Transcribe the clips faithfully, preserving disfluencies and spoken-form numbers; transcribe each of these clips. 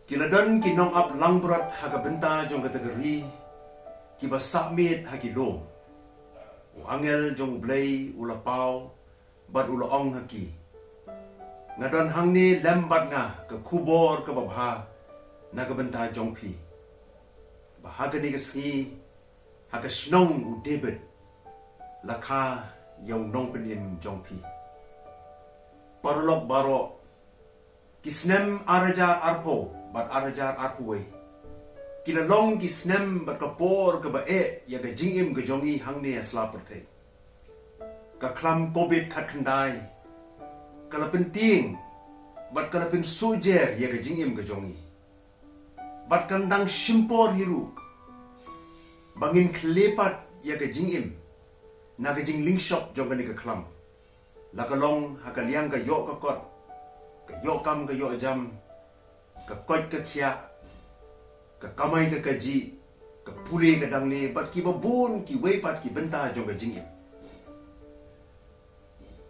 Ki la don ki nongap langbrot ha ka bynta jong kata ka ri, kiba sah miet ha ki lum. U angel jong U Blei u la paw bad u la ong ha ki, nga don hangne lem bad nga ka khubor kaba bha na ka bynta jong phi, ba ha kane ka sngi, ha ka shnong u David, la kha ïa u nongpynim jong phi. Paralok baroh, ki snem ar hajar arphew bad ar hajar arphew wei ki la long ki snem bad ka por kaba eh ïa ka jingim ka jong ngi hangne ha sla pyrthei. Ka khlam Covid khatkhyndai ka la pyntieng bad ka la pynsuhjer ïa ka jingim ka jong ngi. Bad kan dang shim por hi ruh ba ngin khleh pat ïa ka jingim na ka jinglingshop jong kane ka khlam, la ka long ha ka liang ka ïoh ka kot, ka ïoh kam ka ïoh jam, ka koit ka khiah, ka kamai ka kajih, ka pule ka dangle bad kiba bun kiwei pat ki bynta jong ka jingim.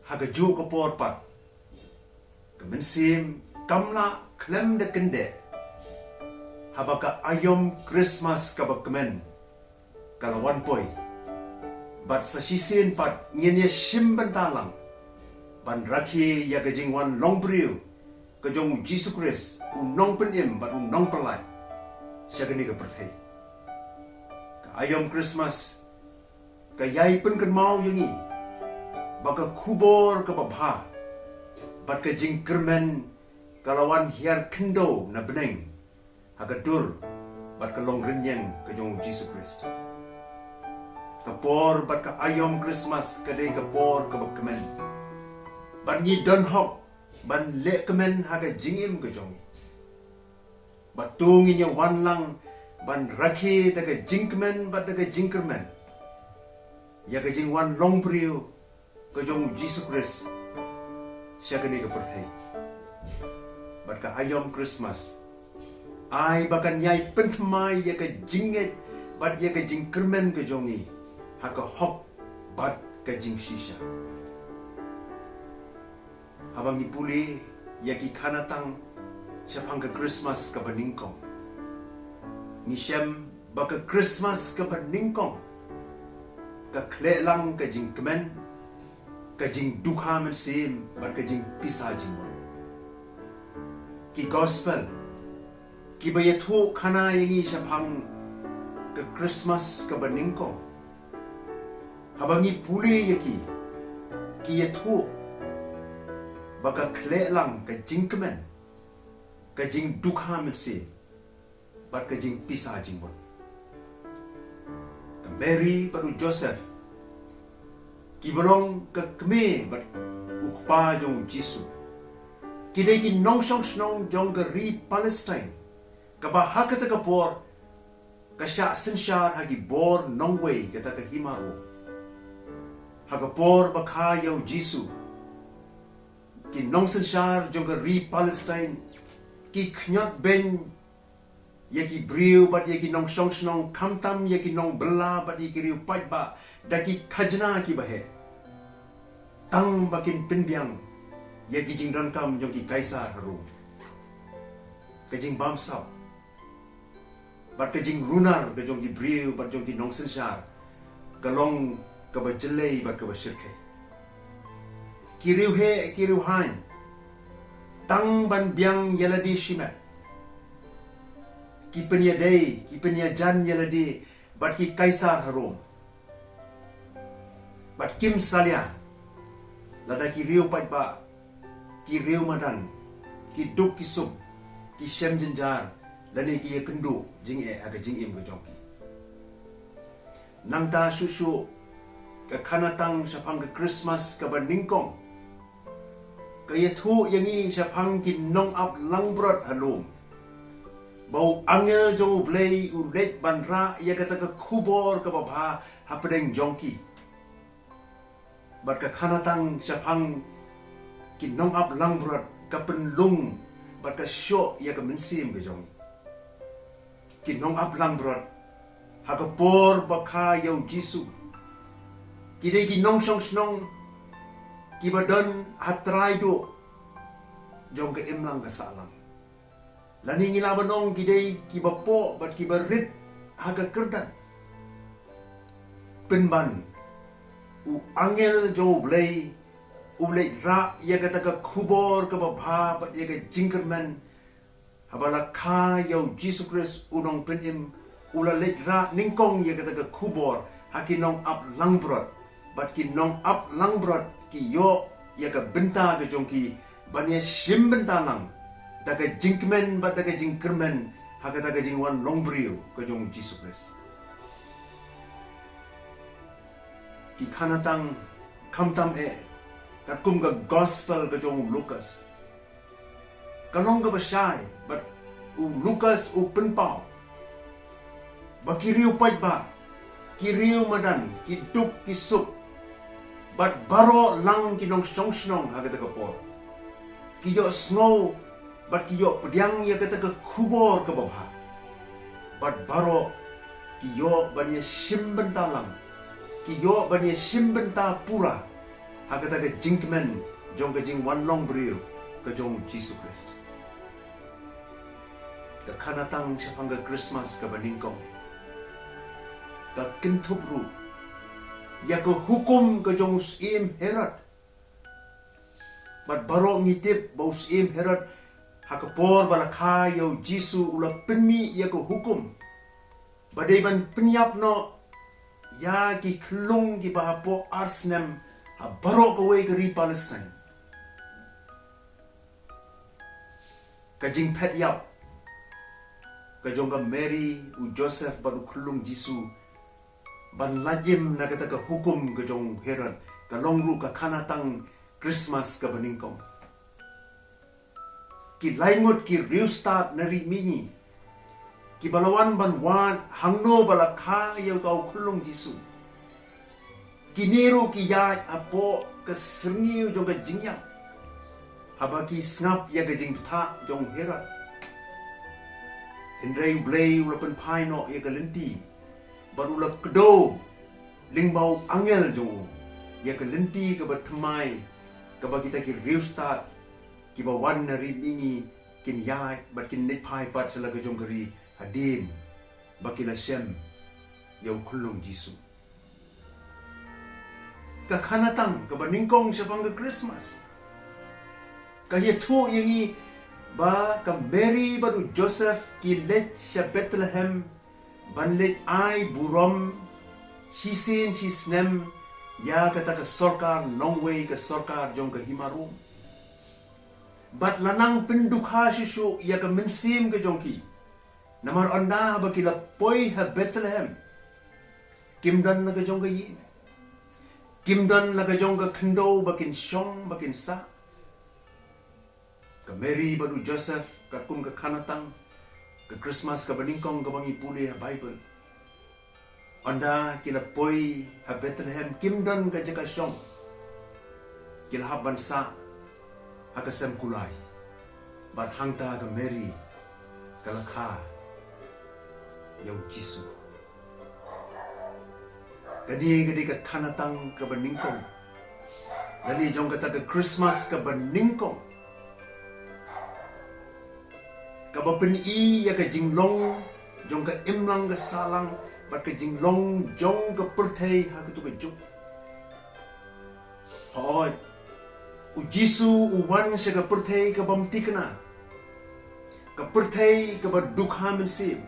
Ha kajuh ka por pat, ka mynsiem kam lah khlem da kyndeh haba ka aïom Khristmas kaba kmen ka la wan poi. Bad sa shisien pat ngin ïa shim bynta lang ban rakhe ïa ka jingwan longbriew ka jong U Jisu Khrist, U Nongpynim bad U Nongpynlait, sha kane ka pyrthei. Ka aïom Khristmas ka ïai pynkynmaw ïa ngi ba ka khubor kaba bha bad ka jingkyrmen ka la wan hiar khyndew na bneng ha ka dur bad ka longrynïeng ka jong U Jisu Khrist. Ka por bad ka aïom Khristmas ka dei ka por kaba kmen, bad ngi don hok ban leh kmen ha ka jingim ka jong ngi. Bad to ngin ïa wan lang ban rakhe da ka jingkmen bad da ka jingkyrmen ïa ka jingwan longbriew ka jong U Jisu Khrist sha kane ka pyrthei. Bad ka aïom Khristmas ai ba kan ïai pynthymmai ïa ka jingngeit bad ïa ka jingkyrmen ka jong ngi ha ka hok bad ka jingshisha. Haba ngi pule ïa ki khana tang shaphang ka Khristmas kaba nyngkong, ngi shem ba ka Khristmas kaba nyngkong ka khleh lang ka jingkmen, ka jingdukha mynsiem bad ka jingpisa jingmut. Ki gospel kiba ïathuh khana ïa ngi shaphang ka Khristmas kaba nyngkong, haba ngi pule ïa ki, ki ïathuh ba ka khleh lang ka jingkmen, ka jingdukha mynsiem bad ka jingpisa jingmut. Ka Mary bad u Joseph, kiba long ka kmie bad u kpa jong U Jisu, ki dei ki nongshong shnong jong ka ri Palestine, kaba ha kata ka por ka shah synshar ha ki bor nongwei kata ka hima Rom. Ha ka por ba kha ïa U Jisu, ki nongsynshar jong ka ri Palestine ki khñiot beiñ ïa ki briew bad ïa ki nongshong shnong, khamtam ïa ki nongbylla bad ïa ki riew paidbah da ki khajna kiba heh, tang ba kin pynbiang ïa ki jingdonkam jong ki Kaisar ha Rom. Ka jingbamsap bad ka jingrunar ka jong ki briew bad jong ki nongsynshar ka long kaba jyllei bad kaba shyrkhei. Ki riewheh ki riewhaiñ, tang ban biang ïalade shimet, ki pynïadei, ki pynïajan ïalade bad ki Kaisar ha Rom. Bad kim salia lada ki riew paidbah, ki riew madan, ki duk ki suk, ki shem jynjar lane ki ïakynduh jingeh ha ka jingim ka jong ki. Nangta shuh shuh ka khana tang shaphang ka Khristmas kaba nyngkong ka ïathuh ïa ngi shaphang ki nongap langbrot ha lum, ba u angel jong U Blei u leit ban rah ïa kata ka khubor kaba bha hapdeng jong ki. Bad ka khana tang shaphang ki nongap langbrot ka pynlong bad ka shoh ïa ka mynsiem ka jong ngi. Ki nongap langbrot ha ka por ba kha ïa U Jisu, ki dei ki nongshong shnong kiba don ha trai duh jong ka imlang ka sahlang. Lane ngi lah ban ong ki dei kiba poh bad kiba rit ha ka kyrdan. Pynban, u angel jong U Blei u leit rah ïa kata ka khubor kaba bha bad ïa ka jingkyrmen, haba la kha ïa U Jisu Khrist U Nongpynim, u la leit rah nyngkong ïa kata ka khubor ha ki nongap langbrot, bad ki nongap langbrot ki ïoh ïa ka bynta ka jong ki ban ïashim bynta lang da ka jingkmen bad da ka jingkyrmen ha kata ka jingwan long briew ka jong U Jisu Khrist. Ki Khanatang, khamtam eh, katkum ka gospel ka jong u Lukas, ka long kaba shai, bad u Lukas u pynpaw ba ki riew paidbah, ki riew madan, ki duk ki suk, bad baroh lang ki nongshong shnong ha kata ka por, ki ïohsngew bad ki ïoh pdiang ïa kata ka khubor kaba bha. Bad baroh ki ïoh ban ïashim bynta lang, ki ïoh ban ïashim bynta pura ha kata ka jingkmen jong ka jingwan long briew ka jong U Jisu Khrist. Ka Khanatang shaphang ka Christmas kaba nyngkong ka kynthup ruh ïa ka hukum ka jong u Syiem Herod. Bad baroh ngi tip ba u Syiem Herod, ha ka por ba la kha ïa U Jisu, u la pynmih ïa ka hukum ba dei ban pynïap noh ïa ki khyllung kiba hapoh ar snem ha baroh kawei ka ri Palestine. Ka jingphet ïap ka jong ka Mary, u Joseph bad u khyllung Jisu ban lait im na kata ka hukum ka jong Herod, ka long ruh ka Khanatang Christmas kaba nyngkong. Ki lai ngut ki riewstad na Ri Mihngi kiba la wan ban wad hangno ba la kha ïa uta u khyllung Jisu. Kine ruh ki ïaid hapoh ka syrngiew jong ka jingïap haba ki sngap ïa ka jingbthah jong Herod. Hynrei U Blei u la pynphai noh ïa ka lynti bad u la kdew lyngba u angel jong u ïa ka lynti kaba thymmai, kaba kita ki riewstad kiba wan na Ri Mihngi kin ïaid bad kin leit phai pat sha la ka jong ka ri hadien ba ki la shem ïa u khyllung Jisu. Ka Khanatang kaba nyngkong shaphang ka Christmas ka ïathuh ïa ngi ba ka Mary bad u Joseph ki leit sha Bethlehem ban leit ai burom shisien shisnem ïa kata ka sorkar nongwei, ka sorkar jong ka hima Rom. Bad la nang pyndukha shuh shuh ïa ka mynsiem ka jong ki. Namar ynda ba ki la poi ha Bethlehem, kim don la ka jong ka ïing, kim don la ka jong ka khyndew ba kin shong, ba kin sah. Ka Mary bad u Joseph, katkum ka Khanatang, ka Christmas kaba nyngkong kaba ngi pule ha Bible, ynda ki la poi ha Bethlehem, kim don ka jaka shong. Ki la hap ban sah ha ka sem kulai. Bad hangta ka Mary ka la kha ïa u Jisu. Kane ka dei ka Khanatang kaba nyngkong, lane jong kata ka Christmas kaba nyngkong, kaba pyni ïa ka jinglong jong ka imlang ka sahlang bad ka jinglong jong ka pyrthei ha kato ka juk. Hooid, u Jisu u wan sha ka pyrthei ka bymtikna, ka pyrthei kaba dukha mynsiem,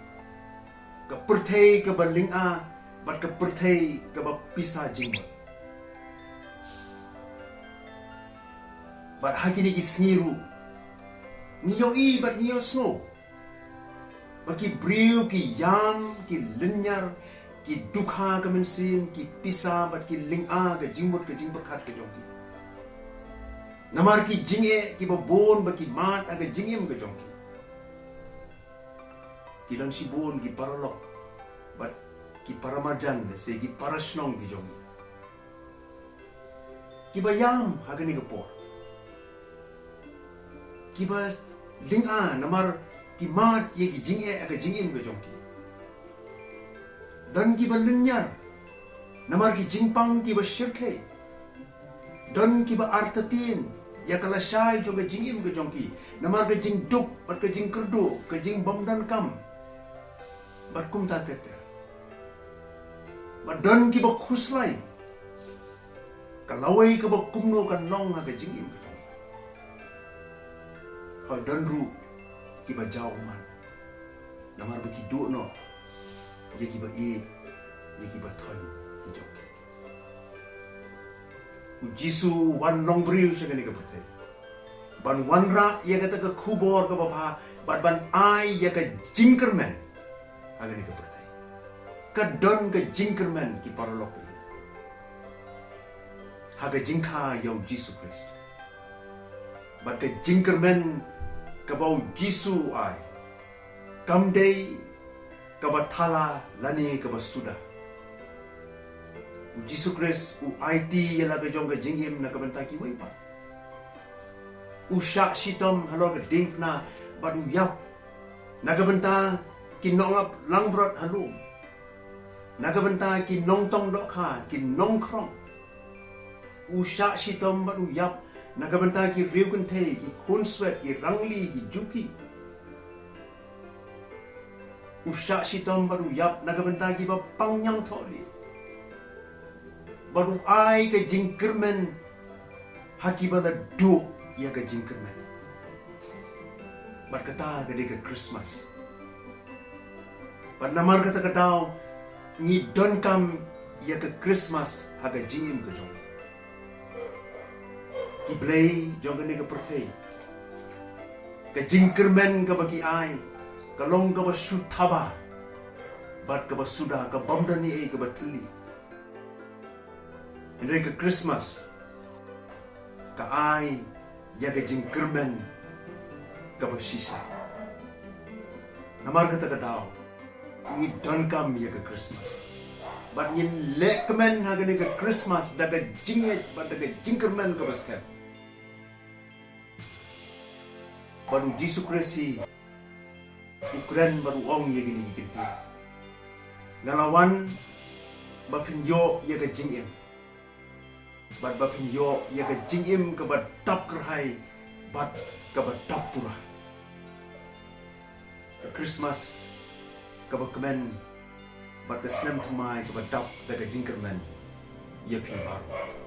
ka pyrthei kaba lynga bad ka pyrthei kaba pisa jingmut. Bad ha kine ki sngi ruh ngi ïohi bad ngi ïohsngew ba ki briew ki ïam, ki lynñiar, ki dukha ka mynsiem, ki pisa bad ki lynga ka jingmut ka jingpyrkhat ka jong ki. Namar ki jingeh kiba bun ba ki mad ha ka jingim ka jong ki, ki don shibun ki paralok bad ki paramarjan, lane ki parashnong ki jong ki, kiba ïam ha kane ka por, kiba lynga namar ki mad ïa ki jingeh ha ka jingim ka jong ki. Don kiba lynñiar namar ki jingpang kiba shyrkhei. Don kiba artatien ïa ka lashai jong ka jingim ka jong ki, namar ka jingduk, bad ka jingkyrduh, ka jingbymdonkam, bad kumta ter ter. Bad don kiba khuslai, ka lawei kaba kumno kan long ha ka jingim ka jong ki. Hooid, don ruh kiba jaw ummat, namar ba ki duh noh ïa kiba ïeit, ïa kiba thoiñ ki jong ki. U Jisu u wan long briew sha kane ka pyrthei ban wanrah ïa kata ka khubor kaba bha, bad ban ai ïa ka jingkyrmen ha kane ka pyrthei. Ka don ka jingkyrmen, ki paralok, ha ka jingkha ïa u Jisu Khrist. Bad ka jingkyrmen kaba u Jisu u ai, kam dei kaba thala lane kaba suda. U Jisu Khrist u aiti ïa la ka jong ka jingim na ka bynta kiwei pat. U shah shitom halor ka diengphna bad u ïap na ka bynta ki nongap langbrot ha lum, na ka bynta ki nongtong dohkha, ki nongkhrong. U shah shitom bad u ïap na ka bynta ki riewkynthei, ki khunswet, ki rangli, ki juki. U shah shitom bad u ïap na ka bynta kiba pang ñiangthohlieh. Bad u ai ka jingkyrmen ha kiba la duh ïa ka jingkyrmen. Bad kata ka dei ka Christmas. Bad namar kata ka daw ngi donkam ïa ka Christmas ha ka jingim ka jong ngi. Ki blei jong kane ka pyrthei, ka jingkyrmen kaba ki ai ka long kaba shu thaba bad kaba suda, ka bym don ei ei kaba thylli. Hynrei ka Christmas ka ai ïa ka jingkyrmen kaba shisha. Namar kata ka daw ngi donkam ïa ka Christmas. Bad ngin leh kmen ha kane ka Christmas da ka jingngeit bad da ka jingkyrmen kaba skhem. Bad u Jisu Khrist hi u kren bad u ong ïa kine ki kyntien: Nga la wan ba phin ïoh ïa ka jingim, bad ba phin ïoh ïa ka jingim kaba dap kyrhai bad kaba dap pura. Ka Christmas kaba kmen bad ka snem thymmai kaba dap da ka jingkyrmen ïa phi baroh.